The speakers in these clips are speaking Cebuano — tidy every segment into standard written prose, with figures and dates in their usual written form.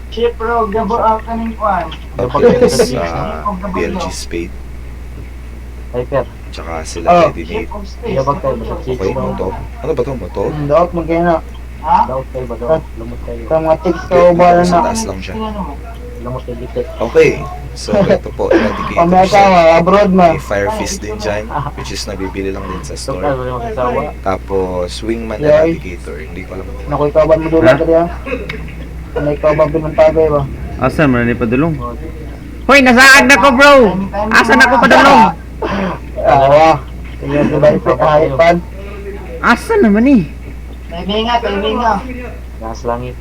Ship bro, gabo ang kaning kwan. Tapos sa BLG Spade, Hyper. tsaka sila Oh. Ready Made. Ship of space. Yabag tayo ba? Okay, moto. Ano ba to? Moto? Daot mo kayo na. Ha? Daot kayo ba daot? Lumot kayo. Sa mga text Okay, ka ba sa na. taas lang siya. Tingnan mo. Lumot kayo dito. Okay, so ito po, Eradicator Pamaya ka, siya. abroad ma. May Fire Fist din dyan, which is nabibili lang din sa So, store. kayo mo kasawa. Tapos, Wingman Yay. Eradicator, hindi ko alam. Naku, ikaw ba mo dula Ha? ka diya? Ano ikaw ba pinuntagay ba? Asa man ni padulong? Hoy, nasaag na ko, bro. Asa na ko padulong? Awa. Tingnan ko ba ito kahipan? Asa naman eh? Timing nga, timing nga. Nasa langit.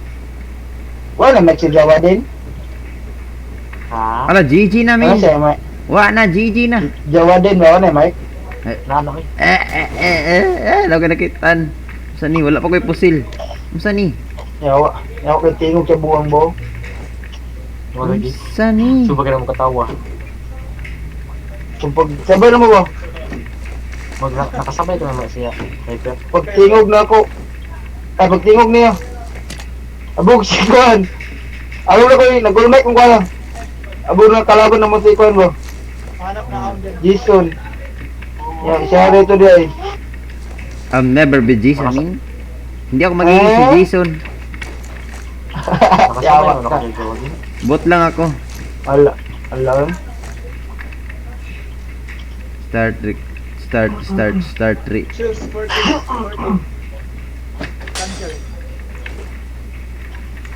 Wala na si Jawa din. Ha? Ala, GG na, Ano min. siya, Mike? Wa na, GG na. Jawa din ba? Ano, Mike? Naano kayo? Eh, eh, eh, eh, eh, laga nakitan. Unsa ni? Wala pa ko'y pusil. Unsa ni? Yawa. Yawa kay tingog sa buwang bo. Wala lagi. Unsa ni? Suba ka na mo katawa. Kung pag sabay na mo ba? Mag nakasabay ka naman siya. Hyper. Pag tingog na ako. Ay, pag tingog niya. Abog si Kwan. Abog na ko yun. Nagulmay kung kwan. Abog na kalaban na mo si Kwan ba? Hanap na counter. Jason. Ya, siya rito di ay. I'll never be Jason, min. Hindi ako magiging si Eh? Jason. Nakasabay Yawa mo na ka. kayo gawa din. Bot lang ako. Ala. Ala. Start, start, start, start, three. Choose 14, 14. Cancel.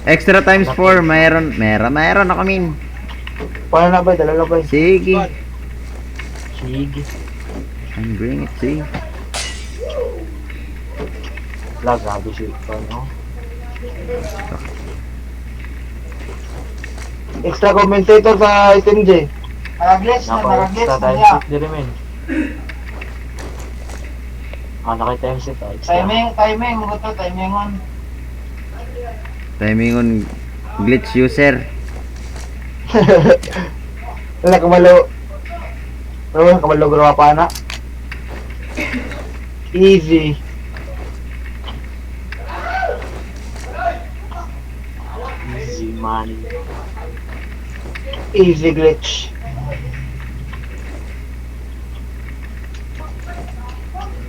Extra times 4, mayroon, meron, mayroon ako, min. Paano na ba? Dala na ba? Sige. Sige. And bring it, sige. Wala, grabe si ano. Extra commentator sa SMJ. Nakaglitch na, Naka nakaglitch extra na time niya. set diri men. Ah, naka time set ah. Extra. Timing, timing, mga to, timing on. Timing on glitch user. Wala kamalo. Wala kamalo gawa pa na. Easy. Easy money. Easy glitch.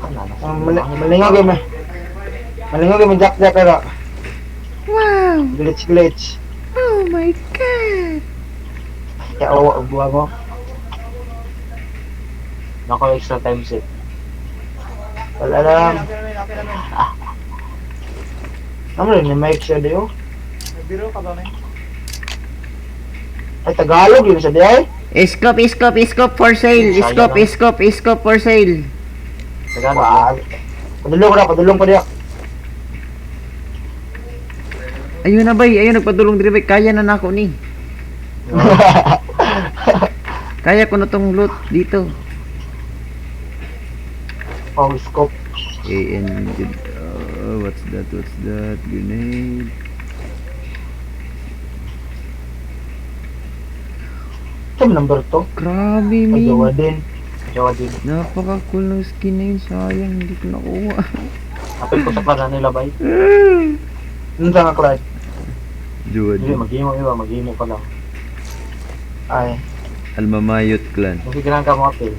Wala na. Ang malingog yun. Malingog yun Jack Jack pero. Wow! Glitch glitch. Oh my God! Kaya oo, buwa mo. Naka extra time set. Wala lang. Okay namin, okay namin. Ano rin, ni Mike siya di oh. Nagbiro ka ba, men? Ay, Tagalog yun siya di ay. Scope, scope, scope for sale. Scope, scope, scope for sale. Tagalog. Wag. Padulong ko na, padulong ko diya. Ayun na bay, ayun nagpadulong diri bay. Kaya na nako ni. Kaya ko na tong loot dito. Oh, scope. A N G. Oh, what's that? What's that? Grenade. Ito number to. Grabe, Ay, min. gawa din. Jawa din. Napaka-cool ng skin na yun. Sayang, hindi ko nakuha. Apil ko sa klaro nila bay. Ano sa nga clan? Juwa Hindi, maghimo iba, maghimo pa lang. Ay, Almamayot clan. Magigran ka mo apil.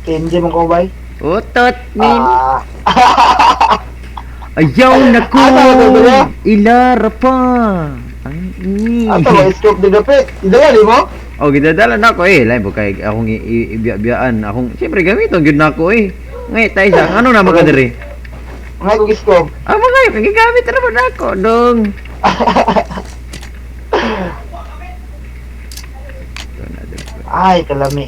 TMJ mo ko bay? Utot, min. Ah, Ayaw na ko! Ah, tama, tama, tama. Ilara pa! Ang ini. ato ba, scope di dapit. Idala di mo? Oh, gidadala na ako eh. Lain po kay akong ibiya-biyaan. Akong, siyempre gamiton gyud na ako eh. Ngay tayo sa ano na makadiri? Mga kong scope. Ah, mga gigamit na naman ako dong. Ito na, diri. Ay, kalami.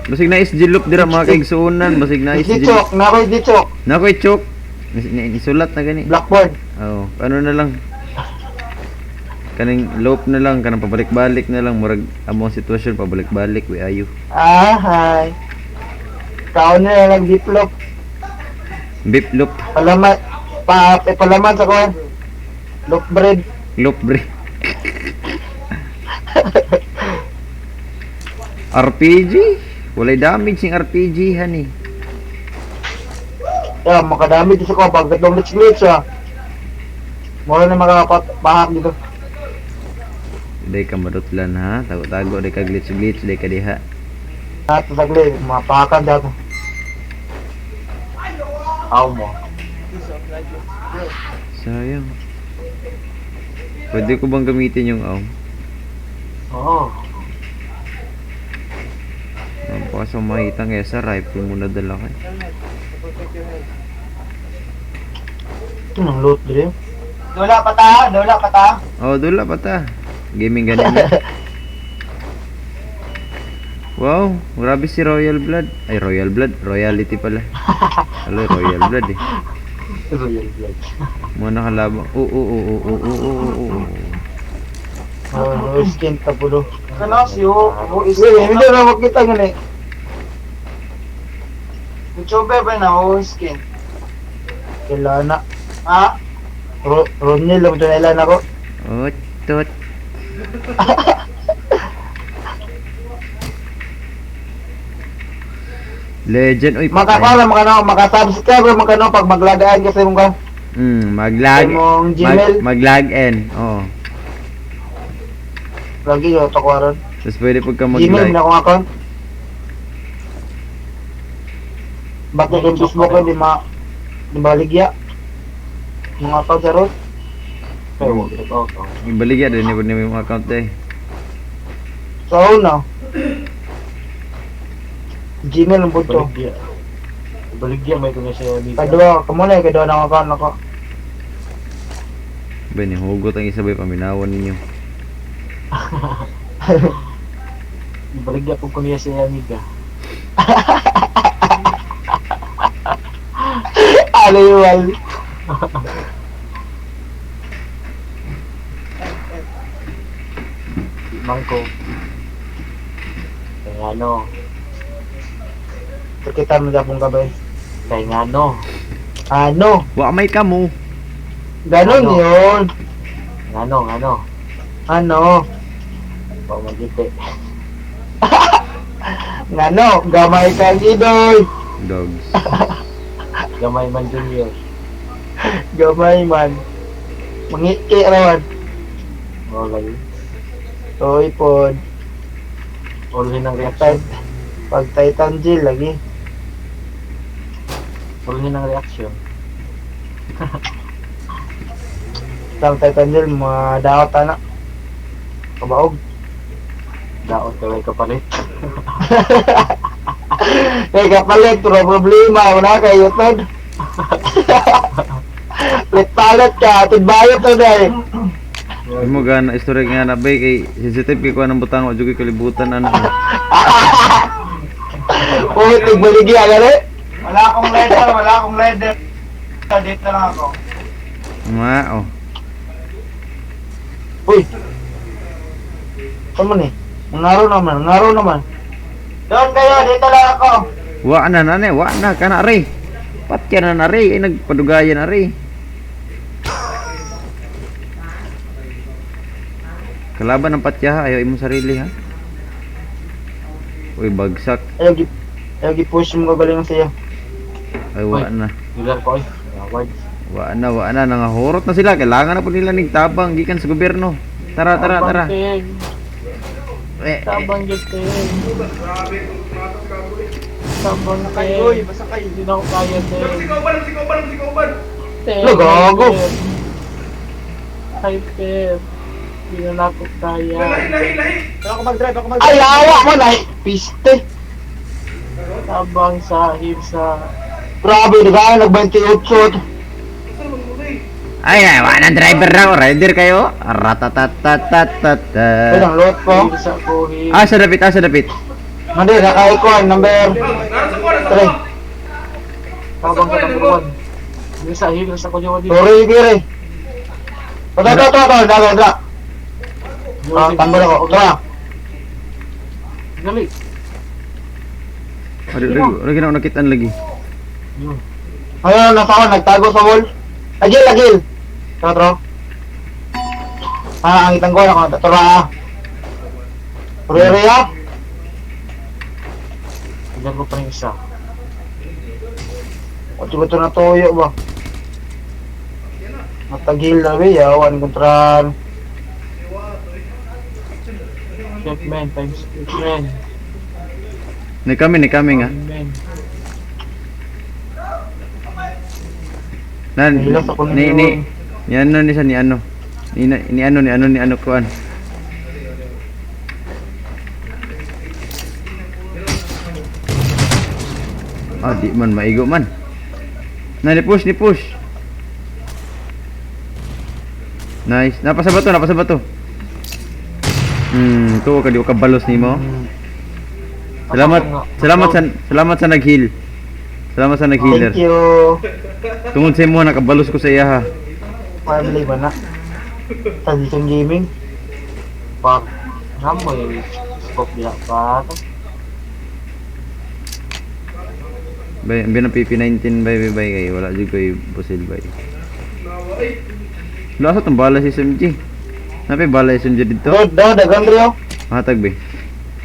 Basig na SG loop dira mga kaigsuonan, basig na Di SG. chok, na ko di chok. Na ko'y choke. Isulat na gani. Blackboard. Oo, ano na lang. Kaning loop na lang, kanang pabalik-balik na lang murag among sitwasyon pabalik-balik we ayo. Ah, hi. Kaon na lang diplop. Bip loop, Palaman pa eh, palaman sa kuan. Loop bread. loop bre. RPG? Walay damage yung RPG hani. Ya, makadami di sa kuan pag katong glitch glitch ah. Mura na makapahak dito. Day ka madutlan ha. Tago-tago day ka glitch glitch day ka diha. Lahat sa sagli, mapahakan dito. Aw mo. Sayang. Pwede ko bang gamitin yung aw? Oo. Baka sa makita nga sa rifle mo na dala ka. Helmet. To protect your head. Ito nang loot dito. Dula pa ta, dula pa ta. Oh, dula pa ta. Gaming ganin na. Wow, grabe si Royal Blood. Ay, Royal Blood. Royalty pala. Alo, Royal Blood eh. Royal blood. Mga nakalabang. Oo, oo, oo, oo, oo, oo, oo. Oh, skin tapulo. Kano si who is Wait, hindi na makita nga eh. YouTuber ba na who is skin? Kailangan na. Ha? Ronel lang ito na ilan ako. Oh, tot. Legend, oy, patay. Makakala, makano, makasubscribe, makano, pag maglagaan kasi mong ka. Maglag. Imong Gmail. Maglag in. Oo. Lagi yung takwaran. Tapos pwede pag ka Gmail mag-like. na akong account. Bakit yung Facebook ko, di ma... Di maligya. Mga account sa road. Pero wag ito. Ibaligya din ni yung account eh. So, una. Gmail ang buto. Baligya. Baligya may kunya siya amiga. Kadua, kamo na eh, kadua ng account ako. Ba ni hugot ang isa bay paminawan ninyo. Baligya po kunya siya amiga. Aliwal. Mangko. Kay ngano. Kita mo dyan gabay. Kay ngano. Ano? Wa may kamo. Ganon Ano? yun. Ngano, ngano. Ano? Pamagite. Ngano? Gamay kang idoy. Dogs. Gamay man junior. Gamay man. Mangiki rawan. Oo lagi. Toy pod. Ulhin ang reaction. Pag Titan Jill lagi. Ulhin ang reaction. Tang Titan Jill mga daot ana. Kabaog. Daot kay kapalit. Eh kapalit pero problema wala kayo tod. Palit-palit ka, tidbayot to dai. Imo gana istorya nga na bay kay sensitive kay kuan ang butang wa jud koy kalibutan ano. Uy, tigbaligi agad eh. Wala akong leather, wala akong leather. Dito lang ako. Ma oh. Uy. Tama ni. Ngaro naman, ngaro naman. Doon kayo, dito lang ako. Wa na na wa na kana re. Patya na na re, ay nagpadugayan na re. Kalaban ng patya ha, ayaw imong sarili ha. Uy, bagsak. Ayaw gi ayaw gi push mo kagaling siya. Ay, wa na. Bilang ko ay. Awards. Wa na, wa na. Nangahurot na sila. Kailangan na po nila ning tabang gikan sa gobyerno. Tara, tara, tara. Tabang, Eh, eh. Tabang giteng. Tabang Kayo, uy, basta kayo. Hindi na ako kaya, Teng. Teng, Lo, gago. Ay, Teng. Hindi na ako kaya. Pero ako mag-drive, ako mag-drive. Ay, awa mo na. Piste. Tabang sahib sa... Grabe, di ba? Nag 28. Ay, ay, wa na driver na. Rider kayo. Ratatatatata. Ay, ang lot ko. Sa kuhi. Ah, sa dapit, ah, sa dapit. Mandi, naka-icon, number 3. Tabang ka number 1. Hindi sa hil sa kuya dito. Sorry, Giri. Tara, tara, tara, tara, tara. Ah, tambal ako. Tara. Dali. Ori, ori, ori, ginawa nakitaan lagi. Yun. Ayun, nasa ako, nagtago sa wall. Agil, agil. Tara, tara. Ah, ang itang ko, ako. Tara, ah. Rere, ah. Tignan ko pa rin isa. O, siguro na toyo ba? Matagil na be, yawan kontra. Shit, man. Times 8, man. Ni kami, ni kami nga. Man. Na, Nahilas ako ni, ninyo. ni, ni ano ni siya, ni ano. Ni, ni ano, ni ano, ni ano kuan. Ah, di man, maigo man. Na, ni push, ni push. Nice. Napasa ba to? Napasa ba to? Tuwa ka, di ko kabalos nimo. Salamat, salamat sa nag-heal. Salamat sa nag-healer. Thank you. Tungod sa imo nakabalos ko sa iya ha. Family ba na? Transition Gaming. Fuck. Ramoy. Scope niya pa. Bay, ang binang PP19 bay bay bay kay wala jud koy pusil bay. Wala sa tong bala si SMG. Napay bala SMG dito. Do, do, dagan Rio. Hatag bay.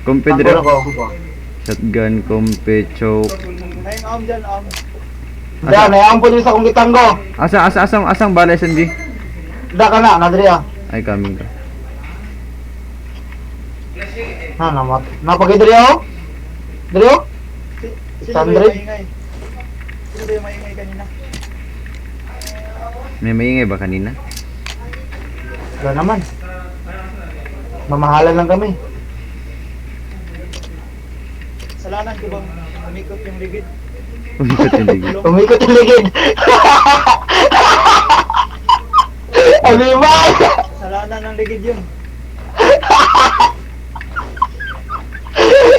Kompe Ako dire. na ko. Shotgun, kompe, choke. Ayun, om dyan, om. Da, nayaon po din sa akong gitanggo. Asa asa asang asang bala SMG? Da ka na, Nadria. Ay coming ka. Na, namat. Napagay Drio? Drio? Sino ba yung 600? maingay? Sino ba yung maingay kanina? May maingay ba kanina? Wala naman. Mamahalan lang kami. Kasalanan ko bang umikot yung ligid? Umikot yung ligid. Umikot yung ligid. Animal! Kasalanan ng ligid yun.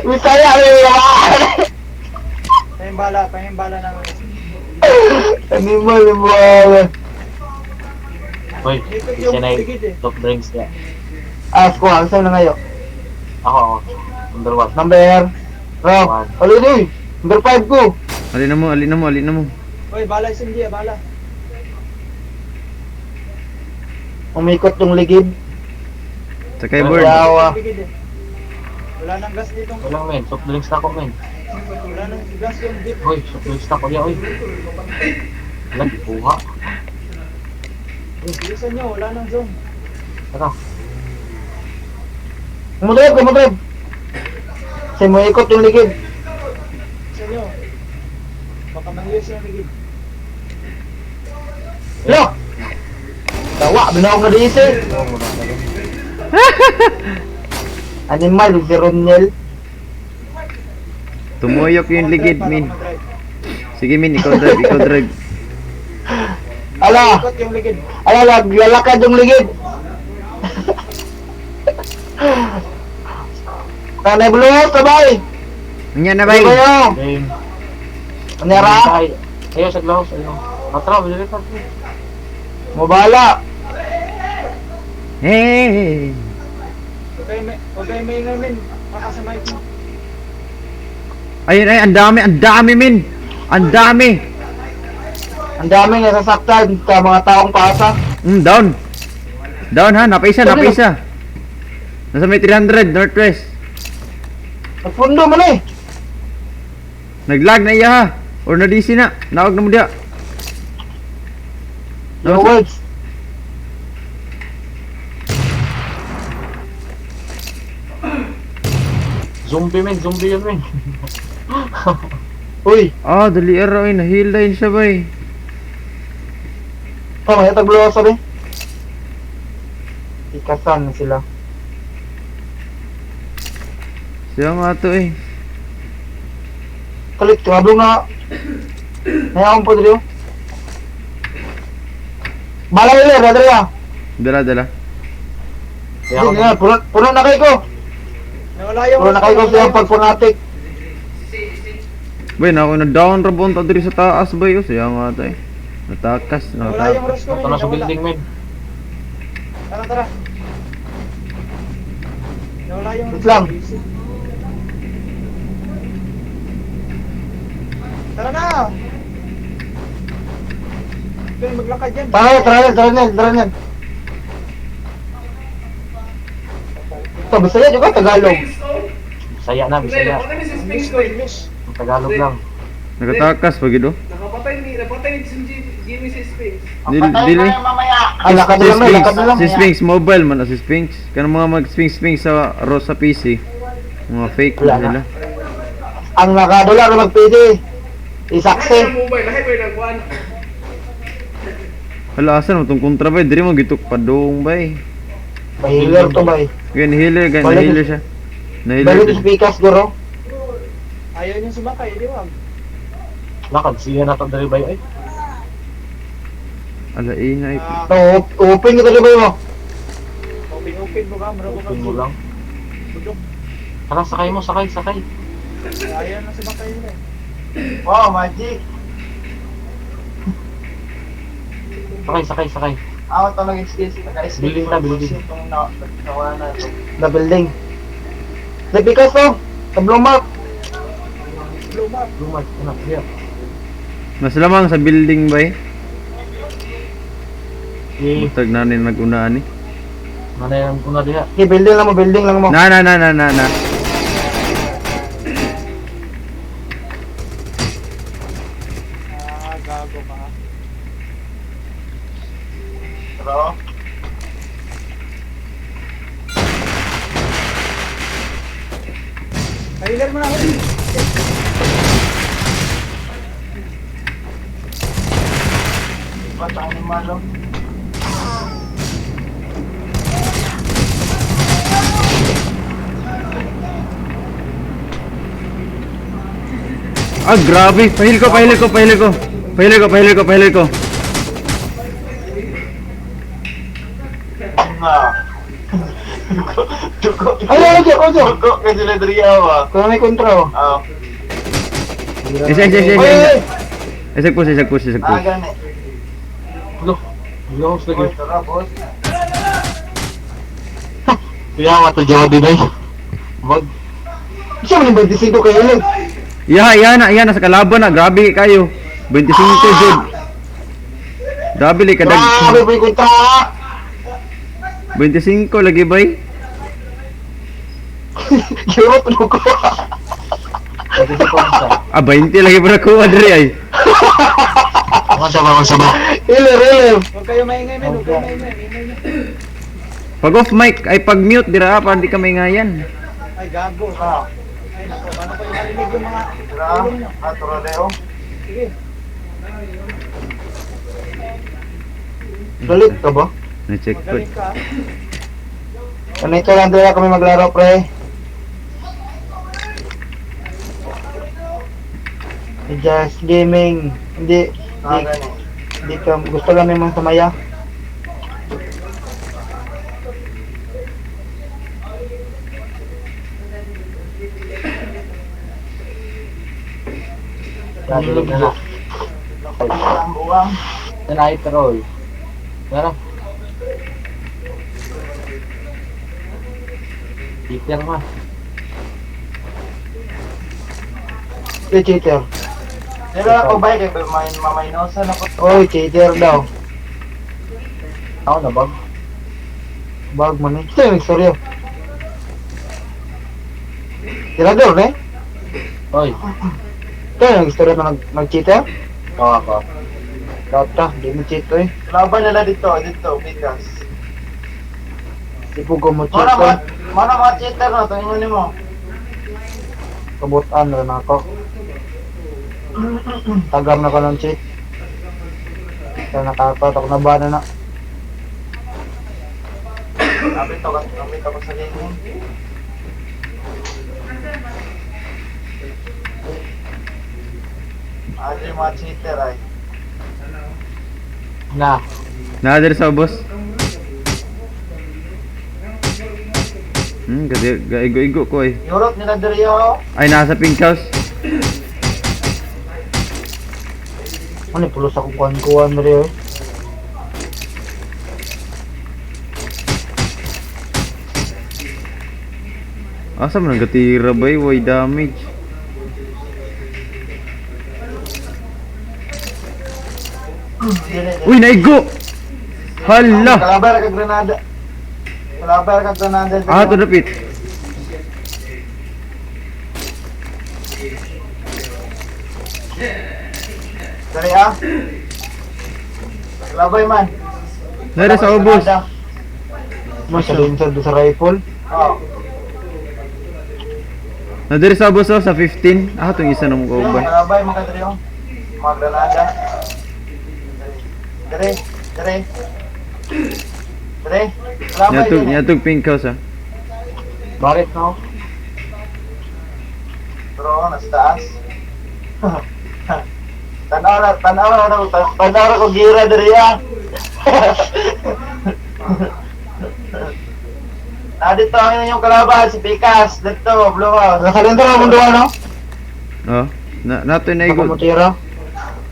Bisaya, animal! Tayong bala, tayong bala namin. Animal, animal. Hoy, Umikot siya yung na ligid eh. top drinks niya. Ask ko, ang saan na ngayon? Ako, ako. Number 1. Number? Ro, One. ulit uy. Number 5 ko. Alin na mo, alin na mo, alin na mo. Hoy, bala SMG ah, bala. Umikot yung ligid. Sa keyboard. Yawa. Ligid eh. Wala nang gas dito. Wala, men. Soft drinks na ako, men. Wala nang gas yung jeep. Hoy, soft drinks na ako niya, hoy. Wala, buha. Bilisan nyo, wala nang zone. Tara. Kumudrive, kumudrive. Kasi umikot yung ligid. Bilisan nyo. Baka mangyos yung ligid. Lo! Tawa, binawag na diesel. Animal, si Ronel. Tumuyok yung Ako ligid, drive, min. para ako mag-drive. Sige min, ikaw drive, ikaw drive. Ala, Ikot yung ligid. ala, naglalakad yung ligid. Kanay blue, sabay. Nya na bay. Ano kayo? Game. Anyara? Ayaw, sa glass. Ayaw. Atra, bilhin ka. Mabala. Hey. Huwag kayo maingay min. Baka sa mic mo. Ayun ay, ang dami min. Ang dami. Ang daming nasasaktan sa mga taong pasa. Down. Down ha, napaisa, napaisa. Nasa may 300 northwest. Nagpundo man eh. Naglag na iya ha. Or na DC na. Naog na mo diya. Yo, words. Zombie, men. Zombie yun, men. Uy, Ah, dali ara ay na-heal din siya bay. tama, yatag blue sabi. Ikasan na sila. Siya nga to eh. Kalit, kablo nga. Nayaon po dito. Bala iler, Adria. Dala, dala. Kaya ako, Hindi na, puno, puno na kayo ko. Nawala yung... Puno na kayo ko siya pagpunatik. Bay, na ako na down rabon ta diri sa taas bay. Oh, siya nga to eh. Natakas, Nawala yung natakas. Roscoe Ito min. na sa Nawala. building, men. Tara, tara. Nawala yung Wait lang. Tara na! Huwag maglakad yan. Tara, tara, tara, tara, tara, tara. Ito, Bisaya juga Tagalog. Bisaya na, Bisaya. English ko, English. Ang Tagalog lang. Nakatakas pag ito. Nakapatay ni, napatay ni si Jimmy sa space. Dili, dili. Mamaya. Ah, lakad Si na lang, Sphinx, lakad na lang. si Sphinx mobile man na si Sphinx. Kanang mga mag Sphinx Sphinx sa Rosa PC. Mga fake Wala na na. sila. Ang nakadula na mag-PC. Isakse. Hala, asa naman tong kontra bay? Diri mo gituk padung bay. Mahiler to bay. Gan healer, gan Balik- healer siya. Nahiler. Balik is Pikas guro. Ayaw niyo sumakay, di ba? Lakad siya na to diri bay ay. Ala ina. Ah, No, open ka talaga mo. open open mo ba? Mura ko Open mo lang. Tara, sakay mo, sakay, sakay. Ayaw na sumakay nila. Wow, magic. Sakay, sakay, sakay. Ako talaga excuse. Naka-escape. Building na, building. Itong nawa na ito. The building. The Pikas to. Sa blue mark. Blue map. Lumad, anak, here. Mas lamang sa building bay. Eh, Butag na ni nagunaan ni. manayan ko na diha. Okay, building lang mo, building lang mo. Na na na na na na. Ah, gago ka. Pero, Kailan mo na ako. Ba't animal oh? Ah, grabe. Pahil ko, pahil ko, pahil ko. Pahil ko, pahil ko, pahil ko. Na. Dugo. Ay, ay, ay, ay, ay. Dugo kasi na Dria ba? Kung may kontra oh. Ah, Isa, isa, isa, Oy, isa. oy, oy. Isag push, isag push, isag ah, push. gani. Lo, lo, lagi. Uy, tara, boss. Kaya to jawa din ay. Wag. Siya man yung 25 kayo ulit. Iya, iya na, iya na sa kalaban na. Grabe kayo. 25 jud. Grabe li kadag. Grabe po yung kontra. 25 lagi bay. Europe no ko. Pwede sa konsa. Ah, 20 lagi para kuha diri ay. Mga sama, mga sama. Healer, healer. Huwag kayo maingay, men. Huwag kayo maingay. Ingay nyo. Pag off mic ay pag mute dira ah, para di ka maingayan. Ay, gago. Ah. Ay, nako. Paano kayo marinig yung mga... Tara, ah, tara, Leo. Sige. Galit ka ba? Na check po. Magaling ka. Ganito lang talaga kami maglaro, pre. Just gaming. Hindi, Ah, hindi, gani. hindi ka, gusto lang naman sumaya. Grabe na na. Ang buwang. Night roll. Tara. Peter ma. Hindi, cheater. Dila ako ba kay may mamainosa na ko. Oy, cheater daw. Ako na bag. Bag man eh. Ito yung istorya. Tirador, eh? Oy, Ito yung istorya na nag-cheater? ako ako. Data, di mo cheat eh. Laban nila dito, dito, bigas. Di po ko mo cheat Mana eh. mana mga cheater no, tingnan nimo. Kabutan rin ako. Tagam na ko ng cheat. Kaya nakatot ako na ba na na. Sabi to, kapit ako sa gaming. Ah, di mga cheater ay. Na. Na diri sa boss. Gadi gaigo-igo ko ay. Europe nila diri oh. Ay nasa pink house. Ano, pulos akong kuhan-kuhan rin eh. Asa man ang gatira bay, why damage? Dili, dili. Uy, naigo! Hala! Kalabar ka granada. Kalabar ka granada. diri, Ah, oh. to dapit. Dali ah. Labay man. Nari sa ubos. Mas sa rifle. Oh. Na diri sa ubos oh, sa 15. Ah, itong isa na mong kauban. Kalabay mga kadiri oh. Mga granada. Dire, dire. Dire. Kalabay Nyatog, dire. nyatog pink house ah. Bakit no? Pero nasa taas. Tanaw na, tanaw na, tanaw na ko gira diri ah. Ah, dito ang inyong kalaban, si Pikas. Dito, Blue House. Nakalintor ang mundo ano? Oh, na nato na Baka igod. mo tira.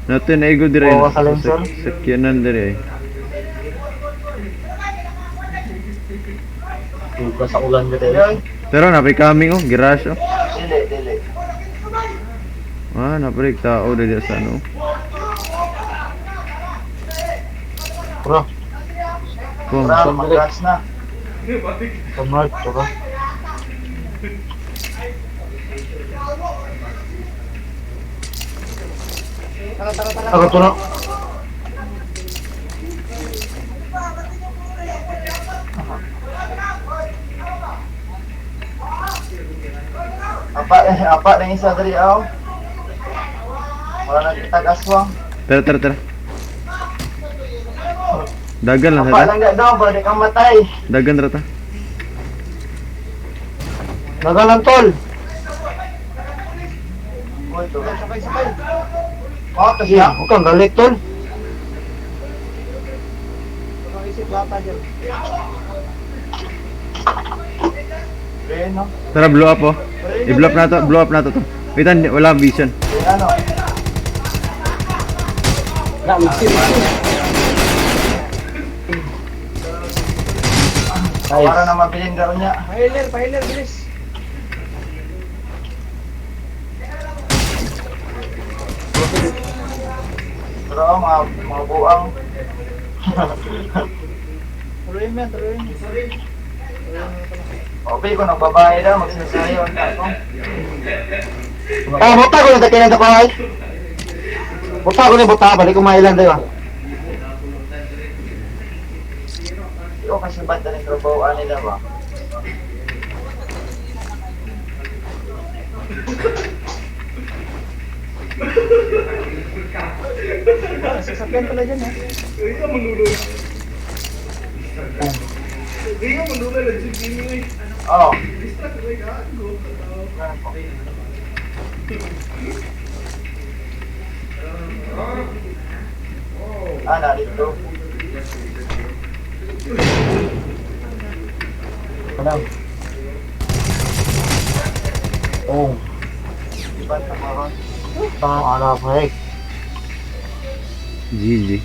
Nato na igod dire. Oo, sa lensor. Sakyanan dire. Eh. Duga sa ulan dito. Yun. Pero napay coming oh, garage oh. Dili, dili. Ah, napay tao diri sa ano. Bro, Kung Tara, mag-rush na. sa north, bro. Ako to na. Apa, eh, apa na isa diri aw. Wala na kita aswang. Tara, tara, tara. Dagan lang Apa tara. lang na daw, para di kang matay. Dagan ra ta. Nagalan tol. Uy, tuloy. Sakay, sakay. Oh, kasi Yeah, huwag kang galit tol. no? Tara, blow up oh. I-blow up na to, blow up na to to. Wait, wala vision. Ano? Na, wigsi, wigsi. Para na mabilin daw niya. Pahiler, pahiler, bilis. Pero mga mga buang. Tuloy mo yan, tuloy mo. Okay, kung nagbabae daw, magsasayo na ako. Ah, buta ko na takinan sa kuhay. Buta ko na buta, balik ko mailan diba? Di ko kasi ba't na trabahoan nila ba? Sasakyan pala dyan eh. Oo. Ah, narito. Wala. Oh, Iba sa mga tama ala pa eh. GG.